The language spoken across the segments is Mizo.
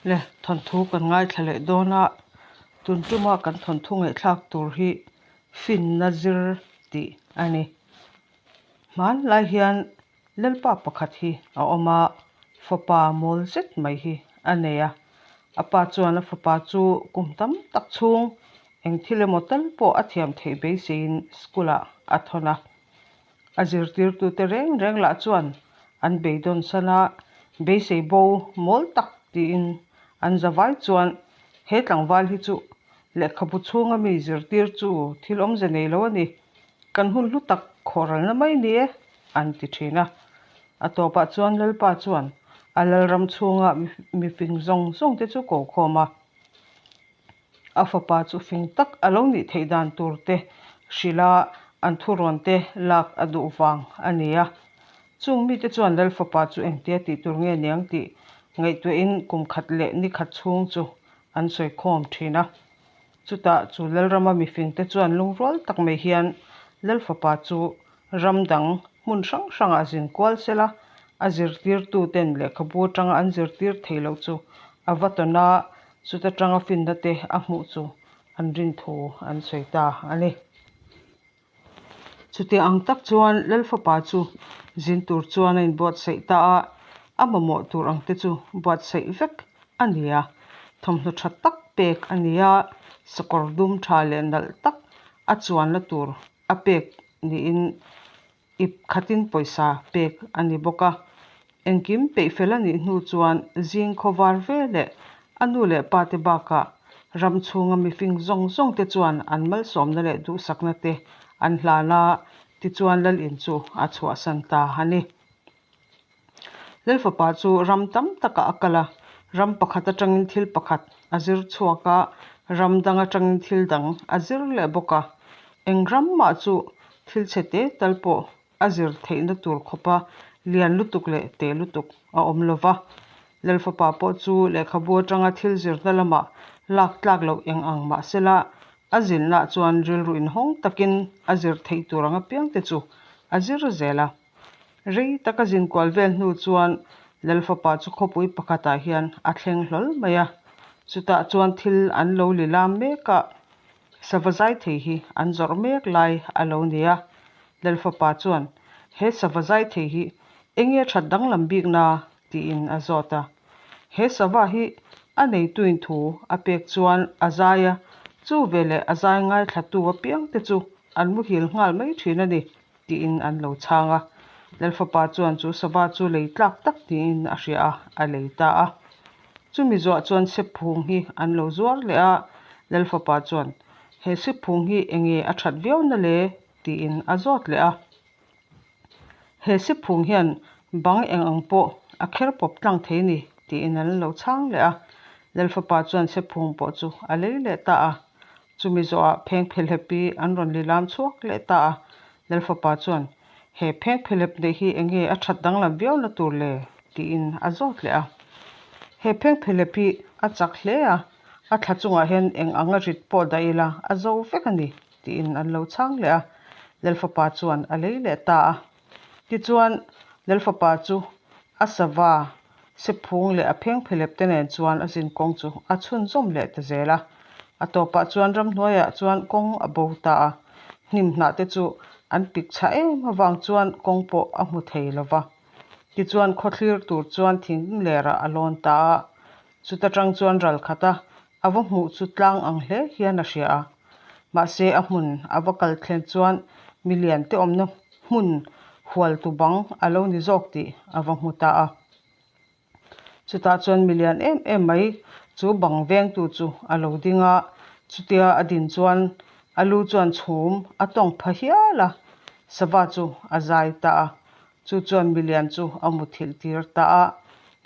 Le thawnthu kan ngaithla leh dawn a, tun tuma kan thawnthu ngaihthlak tur hi finna zir tih a ni. Hmanlai hian Lalpa pakhat hi a awm a, fapa mawl zet mai hi a nei a. A pa chuan a fapa chu kum tam tak chhung eng thil emaw tal pawh a thiam theih beiseiin school ah a thawn a. A zirtirtute reng reng lah chuan an beidawn san a, beisei bo mawl tak tiin an zavai chuan he tlangval hi chu lehkhabu chhunga mi zirtir chu thil awmze nei lo a ni, kan hun hlu tak khawhralna mai ni e an ti thin a. A tawpah chuan Lalpa chuan a lalram chhunga mifing zawng zawng te chu ko khawm a. A fapa chu fing tak a lo nih theih dan tur te hrilh a, an thurawn te lak a duh vang a ni a. Chung mite chuan Lal fapa chu engtia tih tur nge niang tih ngaihtuahin kum khat leh ni khat chhung chu an sawi khawm thin a. Chutah chu Lalrama mifingte chuan lungrual tak mai hian Lal fapa chu ram dang hmun hrang hrangah zin kual sela, a zirtirtuten lehkhabu atanga an zirtir thei loh chu a va tawn a, chuta tanga finna te a hmuh chu an rin thu an sawi ta a ni. Chuti ang tak chuan Lal fapa chu zin tur chuan a inbuatsaih ta a, a mamawh tur ang te chu buatsaih vek a ni a, thawmhnaw tha tak pek a ni a, sakawr dum tha leh nalh tak a chuanna tur a pek niin ip khatin pawisa pek a ni bawk a. Engkim peih fel a nih hnu chuan zing khawvar ve leh a nu leh pa te bakah ram chhunga mifing zawng zawng te chuan an malsawmna leh duhsakna te an hlan a, tichuan Lalin chu a chhuahsan ta a ni. Lalfapa chu ram tam takah a kal a, ram pakhat atangin thil pakhat a zir chhuak a, ram dang atangin thil dang a zir leh bawk a. Eng ram mah chu thil chhe te tal pawh a zir theihna tur khawpa lian lutuk leh te lutuk a awm lo va. Lalfapa pawh chu lehkhabu atanga thil zirna lamah lak tlak loh eng ang mah sela, a zinnaah chuan rilru inhawng takin a zir theih tur ang apiangte chu a zir zel a. Rei taka zinkual vel hnu chuan Lal fapa chu khawpui pakhatah hian a thleng hlawl mai a, chutah chuan thil an lo li lam mek a, sava zai thei hi an zawrh mek lai a lo ni a. Lal fapa chuan, He sava zai thei hi enge that danglam bik na? tiin a zawt a. He sava hi a neituin thu a pek chuan a zai a, chu veleh a zai ngaithlatu apiangte chu an muhil nghal mai thin a ni. tiin an lo chhang a. Lalfapa chuan chu sava chu lei tlak tak tiin a hria a, a lei ta a. Chumi zuah chuan Sephung hi an lo zuar leh a, Lalfapa chuan, He Sephung hi enge a that viau na le? tiin a zawt leh a. He Sephung hian bang eng ang pawh a kher pawp tlang thei ni, tiin an lo chhang leh a. Lalfapa chuan Sephung pawh chu a lei leh ta a. Chumi zawhah phengphelhep hi an rawn lilam chhuak leh ta a, Lalfapa chuan, He phengphelhep neih hi eng nge a that danglam viau na tur le? tiin a zawt leh a. He phengphelhep hi a chak hle a, a thla chungah hian eng anga rit pawh dah ila a zo vek a ni, tiin an lo chhang leh a. Lalfapa chuan a lei leh ta a. Tichuan, Lalfapa chu a sava Sephung leh a phengphelep te nen chuan a zin kawng chu a chhunzawm leh ta zel a. A tawpah chuan ramhnuaiah chuan kawng a bo ta a, hnim hnah te chu an pik chhah em avang chuan kawng pawh a hmu thei lo va. Tichuan khawthlir tur chuan thing lerah a lawn ta a, chuta tang chuan ral khat a a va hmuh chu tlang ang hle hian a hria a. Mahse a hmun a va kal thlen chuan milian te awmna hmun hualtu bang a lo ni zawk tih a va hmu ta a. Chutah chuan milian em em mai chu bang vengtu chu a lo ding a, chutia a din chuan a lu chuan chhum a tawng pha hial a, sava chu a zai ta a. Chu chuan milian chu a muthilh tir ta a,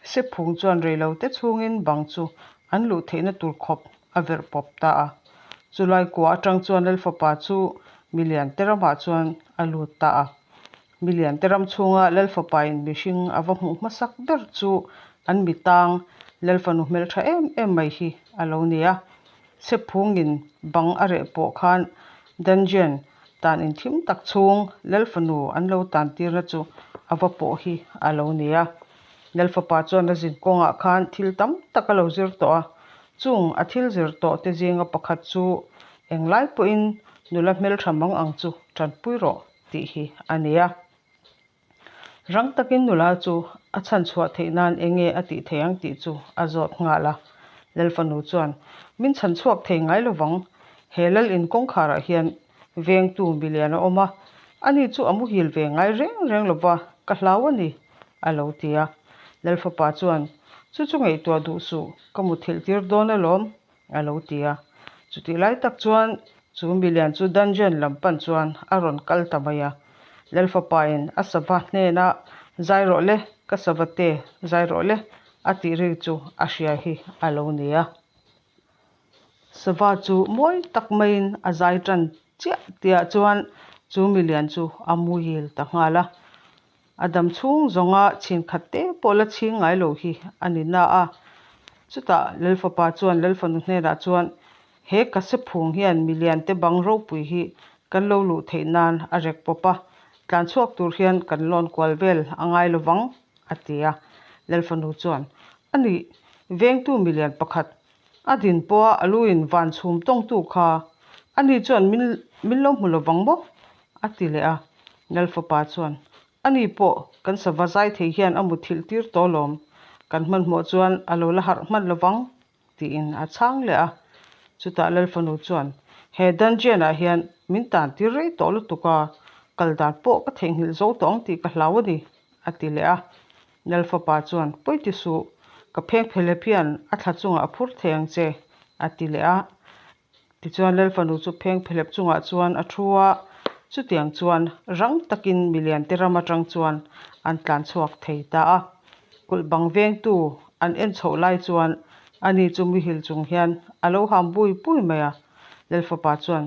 Sephung chuan reilote chhungin bang chu an luh theihna tur khawp a verh pawp ta a. Chulai kua atang chuan Lalfapa chu milian te ramah chuan a lut ta a. Milian te ram chhunga Lalfapain mihring a va hmuh hmasak ber chu an mitang Lalfanu hmeltha em em mai hi a lo ni a. Sephungin bang a reh pawh khan dungeon tan inthim tak chhung Lalfanu an lo tan tirna chu a va pawh hi a lo ni a. Lalfapa chuan a zin kawngah khan thil tam tak a lo zir tawh a, chung a thil zir tawh te zinga pakhat chu englai pawhin nula hmeltha mang ang chu tanpui rawh tih hi a ni a. Rang takin nula chu a chhanchhuah theih nan eng nge a tih theih ang tih chu a zawt nghal a. Lalfanu chuan, Min chhanchhuak thei ngai lovang, he lal in kawngkharah hian vengtu milian a awm a, ani chu a muhil ve ngai reng reng lova, ka hlau a ni, a lo ti a. Lalfapa chuan, Chu chu ngaihtuah duh suh, ka muthilh tir dawn alawm, a lo ti a. Chutih lai tak chuan chu milian chu dungeon lam pan chuan a rawn kal ta mai a. Lalfapain a sava hnenah, Zai rawh le, ka sava te, zai rawh le, a tih ri chu a hria hi a lo ni a. Sava chu mawi tak maiin a zai tan chiah tihah chuan chu milian chu a muhil ta nghal a. A dam chhung zawnga chhin khat te pawh la chhing ngai lo hi a ni na a. Chutah Lalfapa chuan Lalfanu hnenah chuan, He ka sephung hian milian te bang ropui hi kan lo luh theih nan a rek pawp a, tlan chhuak tur hian kan lawn kual vel a ngai lo vang, a ti a. Lalfanu chuan, A nih, vengtu milian pakhat a din pawha a luin van chhum tawngtu kha ani chuan min min lo hmu lo vang maw? a ti leh a. Lalfapa chuan, Ani pawh kan sava zai thei hian a muthilh tir tawh alawm, kan hmanhmawh chuan a lo la harh hman lo vang, tiin a chhang leh a. Chutah Lalfanu chuan, He dungeon-ah hian min tan tir rei tawh lutuk a, kal dan pawh ka theihnghilh zo tawh ang tih ka hlau a ni, a ti leh a. Lalfapa chuan, Pawi ti suh, ka pheng phelep hian a thla chungah a phur thei ang che, a ti leh a. Tichuan Lalfanu chu pheng phelep chungah chuan a thu a, chutiang chuan rang takin miliante ram atang chuan an tlan chhuak thei ta a. Kulh bang vengtu an en chhoh lai chuan ani chu muhil chung hian a lo ham bui bui mai a. Lalfapa chuan,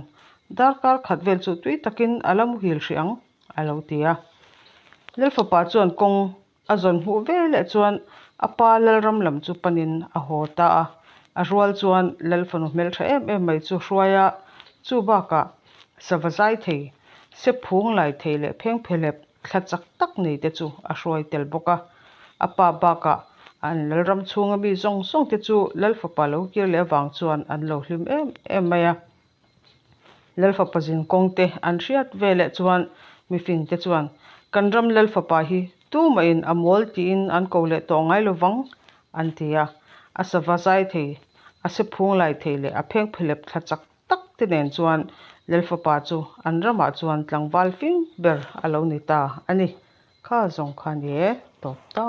Darkar khat vel chu tui takin a la muhil hrih ang, a lo ti a. Lalfapa chuan kawng a zawn hmuh ve leh chuan a pa Lalram lam chu panin a haw ta a. A rual chuan Lalfanu hmeltha em em mai chu hruai a, chu bakah sava zai thei, se phung lai thei leh phengphehlep thla chak tak nei te chu a hruai tel bawk a. A pa bakah an Lalram chhunga mi zawng zawng te chu Lalfapa lo kir leh avang chuan an lo hlim em em mai a. Lalfapa zinkawng te an hriat ve leh chuan mifing te chuan kan ram Lalfapa hi tumahin a mawl tiin an ko leh tawh ngai lo vang an ti a. A sava zai thei, a se phung lai thei leh a phengphelep thla chak tak te nen chuan Lalfapa chu an ramah chuan tlangval fing ber a lo ni ta a ni. Kha zawng kha ni e, tawp ta.